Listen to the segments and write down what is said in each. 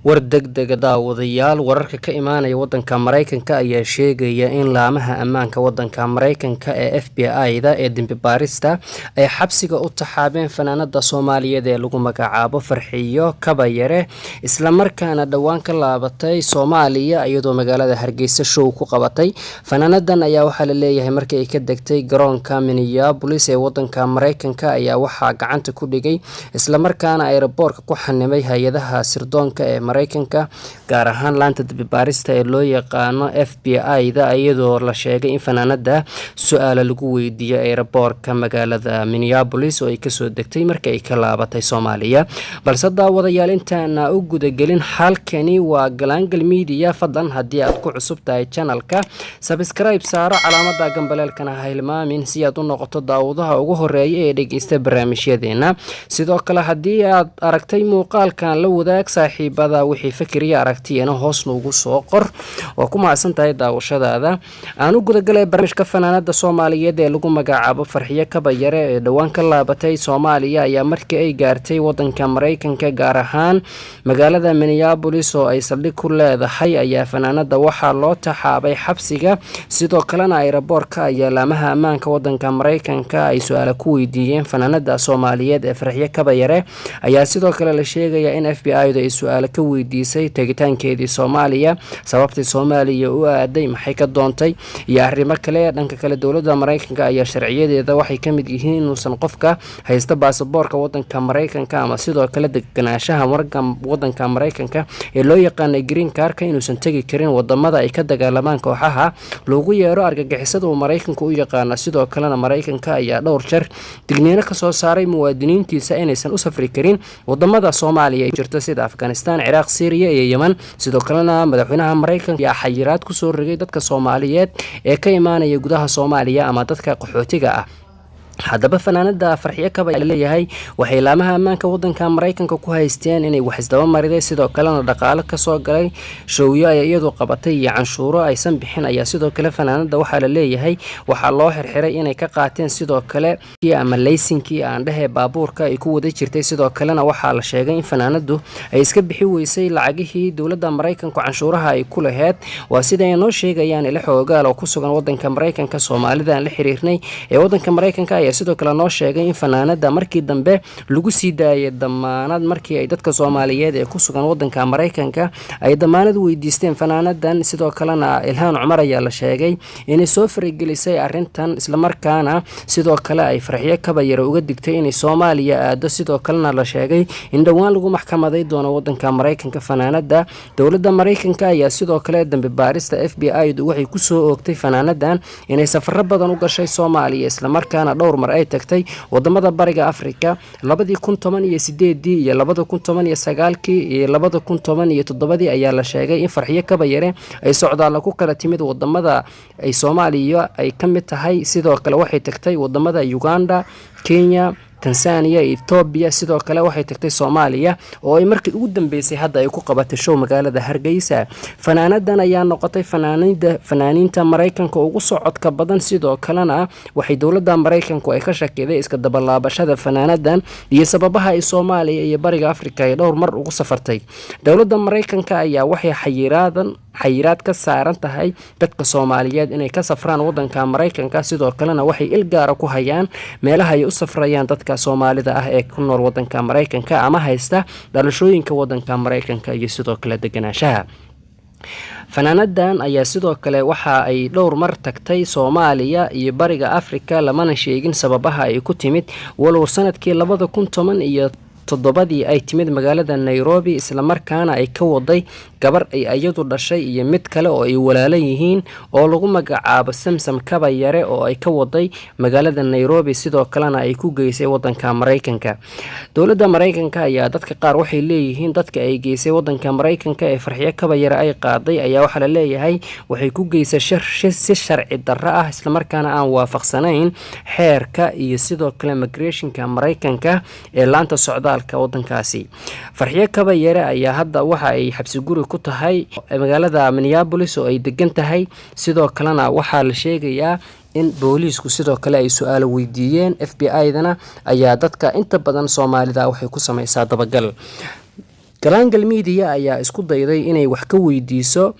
War degdega daawadayaal, wararka ka imaanaya wadanka Mareykanka ayaa sheegaya in laamaha ammaanka wadanka Mareykanka ee FBI-da ee dembi baarista ay xabsiga u taxaabeen fanaanada Soomaaliyeed ee lagu magacaabo Farxiyo Kabayare, islamarkaana dhowaan ka laabatay Soomaaliya iyadoo magaalada Hargeysa show ku qabatay. Fanaanadan ayaa waxaa la leeyahay markii ay ka degtay garoonka Minneapolis ee wadanka Mareykanka ayaa waxaa gacanta ku dhigay, islamarkaana aeroboorka ku xanimay hay-adaha sirdoonka ee Mareykanka, gaar ahaan laanta dambibaarista ee loo yaqaano FBI-da, iyadoo la sheegay in fanaanada su-aala lagu weydiiyey aeroboorka magaalada Minneapolis oo ay kasoo degtay markii ay ka laabatay Soomaaliya. Balse daawadayaal, intaana u gudagelin, halkani waa Galaangal Media. Fadlan haddii aad ku cusub tahay channelka, subscribe saaro, calaamada gambaleelkana ha hilmaamin si aad u noqoto daawadaha ugu horeeya ee dhegeysta barnaamijyadeena. Sidoo kale, haddii aad aragtay muuqaalkan, la wadaag saaxiibada. Wixii fikriya aragtiyana hoos noogu soo qor. Waa ku mahadsan tahay daawashadaada. Aan u gudagalay barnaamijka. Fanaanada Soomaaliyeed ee lagu magacaabo Farxiyo Kabayare ee dhowaan ka laabatay Soomaaliya ayaa markii ay gaartay wadanka Mareykanka, gaar ahaan magaalada Minneapolis oo ay saldhig ku leedahay, ayaa fanaanada waxaa loo taxaabay xabsiga. Sidoo kalena aeroboorka ayaa laamaha ammaanka wadanka Mareykanka ay su-aala ku weydiiyeen fanaanada Soomaaliyeed ee Farxiyo Kabayare. Ayaa sidoo kale la sheegaya in FBI-du ay su-aalo ka weydiisay tegitaankeedii Soomaaliya, sababtay Soomaaliya u aaday, maxay ka doontay iyo arrimo kale. Dhanka kale, dowladda Mareykanka ayaa sharciyadeeda waxay ka mid yihiin inuusan qofka haysta baasaboorka wadanka Mareykanka ama sidoo kale deganaanshaha wadanka Mareykanka ee loo yaqaanay green cardka inuusan tegi karin wadamada ay ka dagaalamaan kooxaha loogu yeero argagixisada uu Mareykanka u yaqaano. Sidoo kalena Mareykanka ayaa dhowr jeer digniino kasoo saaray muwaadiniintiisa inaysan u safri karin wadamada Soomaaliya ay jirto, sida Afghanistan, Ciraaq, Syriya iyo Yemen. Sidoo kalena madaxweynaha Mareykanka ayaa xayiraad kusoo rogay dadka Soomaaliyeed ee ka imaanaya gudaha Soomaaliya ama dadka qaxootiga ah. Haddaba fanaanada Farxiyo Kaba leeyahay waxay laamaha ammaanka wadanka Mareykanka ku haysteen inay wax isdaba mariday, sidoo kalena dhaqaalo kasoo galay showyo ay iyadu qabatay iyo canshuuro aysan bixin. Ayaa sidoo kale fanaanada waxaa la leeyahay waxaa loo xirxiray inay ka qaateen sidoo kale ama laysinkii aan dhehe baabuurka ay ku wada jirtay. Sidoo kalena waxaa la sheegay in fanaanadu ay iska bixi weysay lacagihii dowladda Mareykanku canshuuraha ay ku laheyd. Waa sida ay noo sheegayaan ilo xoogaal oo ku sugan wadanka Mareykanka. Soomaalida aan la xiriirnay ee wadanka Mareykanka ayaa sidoo kale noo sheegay in fanaanada markii dambe lagu sii daayay damaanad, markii ay dadka Soomaaliyeed ee ku sugan wadanka Mareykanka ay damaanad weydiisteen fanaanadan. Sidoo kalena Ilhaan Cumar ayaa la sheegay inay soo faragelisay arintan, islamarkaana sidoo kale ay Farxiyo Kabayare uga digtay inay Soomaaliya aado. Sidoo kalena la sheegay in dhowaan lagu maxkamaday doono wadanka Mareykanka fanaanada. Dowladda Mareykanka ayaa sidoo kale dambi baarista FBI du waxay kusoo oogtay fanaanadan inay safaro badan u gashay Soomaaliya, islamarkaana dhowr mar ay tagtay wadamada Bariga Africa, 2018-dii iyo 2019-kii iyo 2017-dii. Ayaa la sheegay in Farxiyo Kabayare ay socdaalla ku kala timid wadamada ay Soomaaliya ay ka mid tahay. Sidoo kale waxay tagtay wadamada Uganda, Kenya, Tanzania iyo Etoobiya. Sidoo kale waxay tagtay Soomaaliya oo ay markii ugu dambeysay hadda ay ku qabatay show magaalada Hargeysa. Fanaanadan ayaa noqotay fanaaniinta Maraykanka ugu socodka badan. Sidoo kalena waxay dowladda Maraykanku ay ka shakiday iska dabalaabashada fanaanadan iyo sababaha ay Soomaaliya iyo Bariga Afrika ay dhowr mar ugu safartay. Dowladda Maraykanka ayaa waxay xayiraad ka saaran tahay dadka Soomaaliyeed inay ka safraan wadanka Maraykanka. Sidoo kalena waxay il gaara ku hayaan meelaha ay u safrayaan dadka Soomaalida ah ee ku nool wadanka Maraykanka ama haysta dhalashooyinka wadanka Maraykanka iyo sidoo kale deganaanshaha. Fanaanadan ayaa sidoo kale waxa ay dhowr mar tagtay Soomaaliya iyo Bariga Afrika, lamana sheegin sababaha ay ku timid, walow sanadkii 2017-dii ay timid magaalada Nairobi, islamarkaana ay ka waday gabar ay iyadu dhashay iyo mid kale oo ay walaalo yihiin oo lagu magacaabo Samsam Kabayare, oo ay ka waday magaalada Nairobi, sidoo kalena ay ku geysay wadanka Maraykanka. Dowladda Maraykanka ayaa dadka qaar waxay leeyihiin dadka ay geysay wadanka Maraykanka ee Farxiyo Kabayare ay qaaday ayaa waxaa la leeyahay waxay ku geysay si sharci darro ah, islamarkaana aan waafaqsanayn xeerka iyo sidoo kale immigrationka Maraykanka ee laanta socdaalka wadankaasi. Farxiyo Kabayare ayaa hadda waxa ay xabsi guri ku tahay magaalada Minneapolis oo ay degan tahay. Sidoo kalena waxaa la sheegayaa in booliisku sidoo kale ay su-aalo weydiiyeen. FBI-dana ayaa dadka inta badan Soomaalida waxay ku sameysaa dabagal. Galaangal Media ayaa isku dayday inay wax ka weydiiso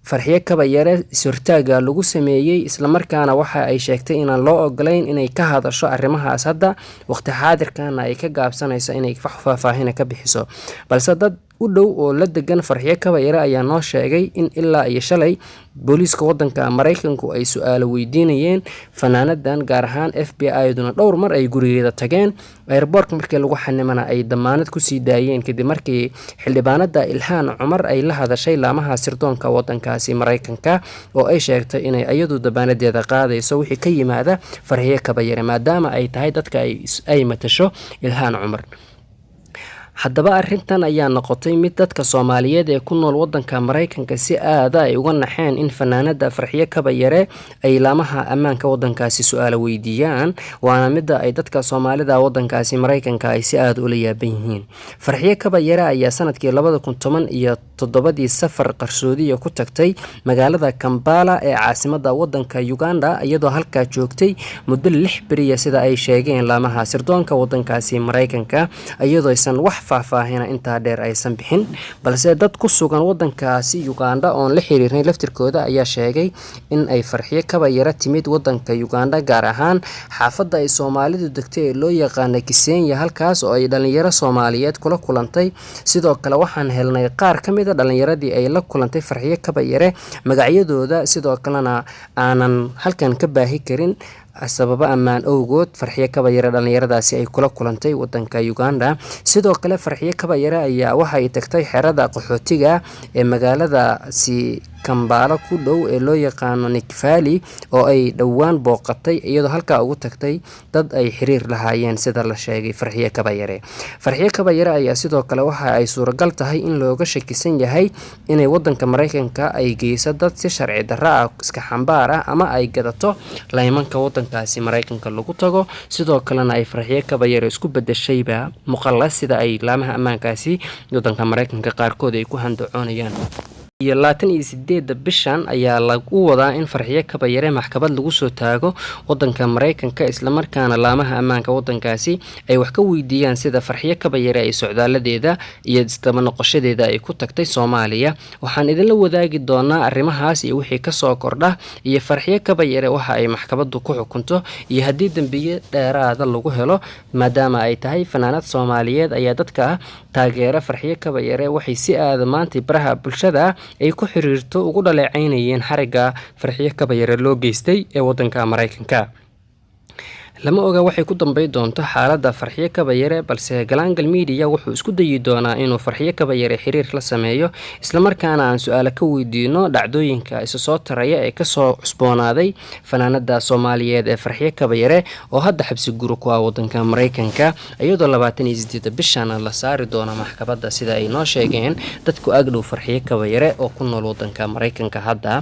Farxiyo Kabayare is-hortaaga lagu sameeyey, islamarkaana waxa ay sheegtay inaan loo ogolayn inay ka hadasho arrimahaas hadda, waqti xaadirkana ay ka gaabsanayso inay faahfaahina ka bixiso. Balse dad u dhow oo la degan Farxiyo Kabayare ayaa noo sheegay in ilaa iyo shalay booliiska wadanka Maraykanku ay su-aalo weydiinayeen fanaanadan, gaar ahaan FBI duna dhowr mar ay gurigeeda tageen, airport-ka markii lagu xanimana ay damaanad kusii daayeen, kadib markii xildhibaanada Ilhaan Cumar ay la hadashay laamaha sirdoonka wadankaasi Maraykanka oo ay sheegtay inay iyadu damaanadeeda qaadayso wixii ka yimaada Farxiyo Kabayare, maadaama ay tahay dadka ay matasho Ilhaan Cumar. Haddaba arrintan ayaa noqotay mid dadka Soomaaliyeed ee ku nool wadanka Maraykanka si aada ay uga naxeen, in fanaanada Farxiyo Kabayare ay laamaha ammaanka wadankaasi su-aalo weydiiyaan, waana midda ay dadka Soomaalida wadankaasi Maraykanka ay si aada ula yaaban yihiin. Farxiyo Kabayare ayaa sanadkii 2017-dii safar qarsoodiya ku tagtay magaalada Kambala ee caasimada wadanka Uganda, iyadoo halkaa joogtay muddo 6 beriya, sida ay sheegeen laamaha sirdoonka wadankaasi Maraykanka, iyadoo aysan wax faahfaahina intaa dheer aysan bixin. Balse dad ku sugan wadankaasi Uganda oon la xiriirnay laftirkooda ayaa sheegay in ay Farxiyo Kabayare timid wadanka Uganda, gaar ahaan xaafadda ay Soomaalidu degtay ee loo yaqaana Kisenya, halkaas oo ay dhalinyaro Soomaaliyeed kula kulantay. Sidoo kale waxaan helnay qaar ka mid a dhalinyaradii ay la kulantay Farxiyo Kabayare magacyadooda, sidoo kalena aanan halkan ka baahi karin sababo ammaan owgood. Farxiyo Kabayare dhalinyaradaasi ay kula kulantay wadanka Uganda. Sidoo kale Farxiyo Kabayare ayaa waxay tagtay xerada qaxootiga ee magaaladaasi Kambaalo ku dhow ee loo yaqaano Nakivale, oo ay dhowaan booqatay, iyadoo halkaa ugu tagtay dad ay xiriir lahaayeen, sida la sheegay Farxiyo Kabayare. Farxiyo Kabayare ayaa sidoo kale waxa ay suuragal tahay in looga shakisan yahay inay wadanka Maraykanka ay geyso dad si sharci darro ah, iska xambaar ah, ama ay gadato laymanka wadankaasi Maraykanka lagu tago. Sidoo kalena ay Farxiyo Kabayare isku bedeshayba muqallas, sida ay laamaha ammaankaasi wadanka Maraykanka qaarkood ay ku handacoonayaan. Iyo 28-da bishan ayaa lagu wadaa in Farxiyo Kabayare maxkamad lagu soo taago wadanka Maraykanka, islamarkaana laamaha ammaanka wadankaasi ay wax ka weydiiyaan sida Farxiyo Kabayare ay socdaaladeeda iyo isdaba noqoshadeeda ay ku tagtay Soomaaliya. Waxaan idinla wadaagi doonaa arrimahaas iyo wixii kasoo kordha, iyo Farxiyo Kabayare waxa ay maxkamaddu ku xukunto, iyo haddii dembiye dheeraada lagu helo. Maadaama ay tahay fanaanad Soomaaliyeed, ayaa dadka taageera Farxiyo Kabayare waxay si aada maantay baraha bulshada ay ku xiriirto ugu dhaleecaynayeen xariga Farxiyo Kabayare loo geystay ee wadanka Maraykanka. Lama oga waxay ku dambey doonto xaaladda Farxiyo Kabayare, balse Galaangal Media wuxuu isku dayi doonaa inuu Farxiyo Kabayare xiriir la sameeyo, islamarkaana aan su-aalo ka weydiino dhacdooyinka isa soo taraya ee kasoo cusboonaaday fanaanada Soomaaliyeed ee Farxiyo Kabayare, oo hadda xabsi guri ku ah wadanka Maraykanka, iyadoo 28-da bishana la saari doono maxkamadda, sida ay noo sheegeen dadku agdhow Farxiyo Kabayare oo ku nool wadanka Maraykanka. Hadda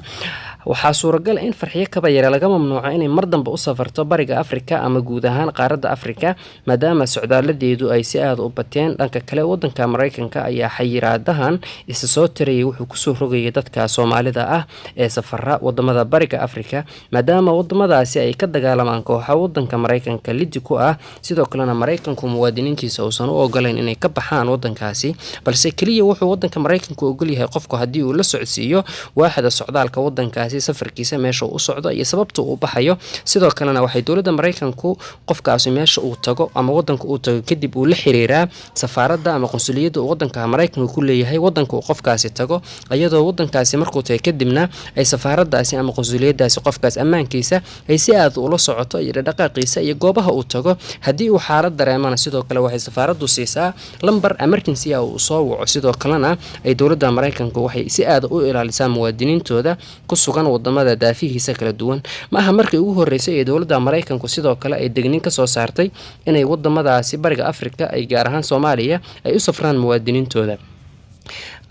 waxaa suuragal in Farxiyo Kabayare laga mamnuuco inay mar dambe u safarto Bariga Afrika ama guud ahaan qaaradda Afrika, maadaama socdaaladeedu ay si aada u bateen. Dhanka kale, wadanka Maraykanka ayaa xayiraadahan isa soo tarayay wuxuu kusoo rogayay dadka Soomaalida ah ee safara wadamada Bariga Afrika, maadaama wadamadaasi ay ka dagaalamaan kooxa wadanka Maraykanka lidi ku ah. Sidoo kalena Maraykanku muwaadiniintiisa uusan u ogolayn inay ka baxaan wadankaasi, balse keliya wuxuu wadanka Maraykanku ogolyahay qofku haddii uu la socodsiiyo waaxda socdaalka wadankaasi safarkiisa, meesha uu u socdo iyo sababta uu baxayo. Sidoo kalena waxay dowladda Maraykanku qofkaasi meesha uu tago ama wadanka uu tago kadib uu la xiriiraa safaaradda ama qunsuliyadda uu wadanka Maraykanka ku leeyahay wadanka uu qofkaasi tago, iyadoo wadankaasi markuu tago kadibna ay safaaraddaasi ama qunsuliyaddaasi qofkaas ammaankiisa ay si aad ula socoto, iyo dhaqaaqiisa iyo goobaha uu tago. Haddii uu xaalad dareemana, sidoo kale waxay safaaraddu siisaa lambar emergency ah uu soo waco. Sidoo kalena ay dowladda Maraykanku waxay si aada u ilaalisaa muwaadiniintooda ku sugan wadamada daafihiisa kala duwan. Ma aha markii ugu horeysay ee dowladda Maraykanku sidoo kale ay degniin kasoo saartay inay wadamadaasi Bariga Afrika, ay gaar ahaan Soomaaliya, ay u safraan muwaadiniintooda.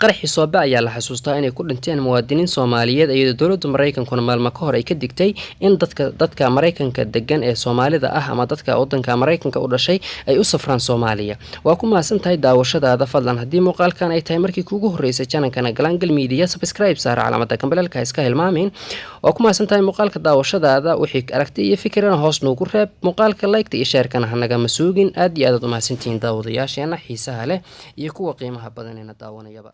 Qaraxii Soobe ayaa la xasuustaa inay ku dhinteen muwaadiniin Soomaaliyeed, iyadoo dowladda Maraykankuna maalmo ka hor ay ka digtay in dadka Maraykanka degan ee Soomaalida ah ama dadka wadanka Maraykanka u dhashay ay u safraan Soomaaliya. Waa ku mahadsan tahay daawashadaada. Fadlan, haddii muuqaalkan ay tahay markii kuugu horreysay channelkana Galaangal Media, subscribe saara, calaamada gambaleelka ha iska hilmaamin. Waa ku mahadsan tahay muuqaalka daawashadaada. Wixii aragti iyo fikirana hoos noogu reeb. Muuqaalka liketa iyo sharekana hanagama suugin. Aad iyo aad aad u mahadsantihiin daawadayaasheena xiisaha leh iyo kuwa qiimaha badanena daawanayaba.